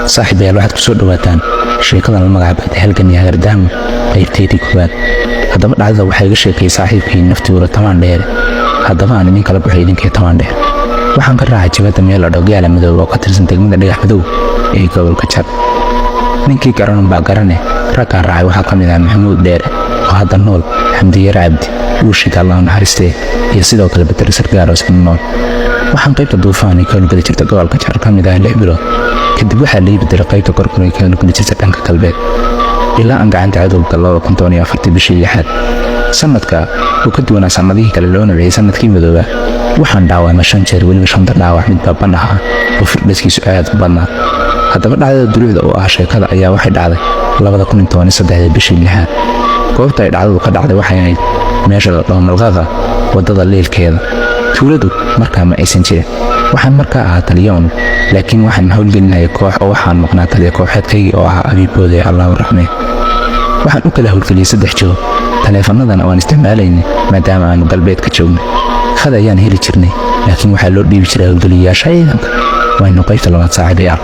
Saaxiibayaal, waxaad kusoo dhawaataan sheekadan la magac baxday Halgan iyo Hagardaamo, qaybteedii koowaad. Haddaba dhacdada waxaa iga sheekayay saaxiibkii naftiura Tamaan Dheere. Haddaba aan idin kala baxo idinkee Tamaan Dheer. Waxaan ka raacay jabadda meel la dhaho Gaala Madow oo ka tirsan degmada Dhagax Madow ee gobolka Jar. Ninkii garanun baa garane. Raggaan raacay waxaa ka mid ah Maxamuud Dheere oo hadda nool, Xamdiyare Cabdi Uushid, Allah naxariistee, iyo sidoo kale Bedel Sargaar oo isna nool. Waxaan qaybta Duufaan ee ka howlgeli jirta gobolka Jar ka mid ah 6 bilood. Kadib waxaa lai bedelay qaybta Gorgor ee ka howlgeli jirta dhanka galbeed, ilaa aan gacanta cadowga 2014-tii bishii lixaad. Sanadka oo ka duwanaa sanadihii kale, loo nabciyey sanadkii madooba. Waxaan dhaawacmay shan jeer, weliba shanta dhaawac mid baaban ah oo firdhaskiisu aad u badnaa. Haddaba dhacdada dulucda oo ah sheekada ayaa waxay dhacday 2013-da bishii lixaad. Goobta ay dhacdadu ka dhacday waxay ahayd meesha la dhaho Malqaqa, waddada leelkeeda. Tuuladu markaa ma aysan jirin. Waxaan markaa ahaa taliya unug, laakiin waxaan howlgelinaya koox oo waxaan maqnaa taliya kooxeedkaygii oo ahaa Abiiboode, Allahu raxmee. Waxaan u kala howlgeliyey saddex jiho. Taleefanadana waan isticmaalaynay maadaama aanu galbeedka joognay. Khad ayaan heli jirnay, laakiin waxaa loo dhiibi jiray howlgeliyayaasha ciidanka. Waynu qaybta labaad, saaxiibayaal.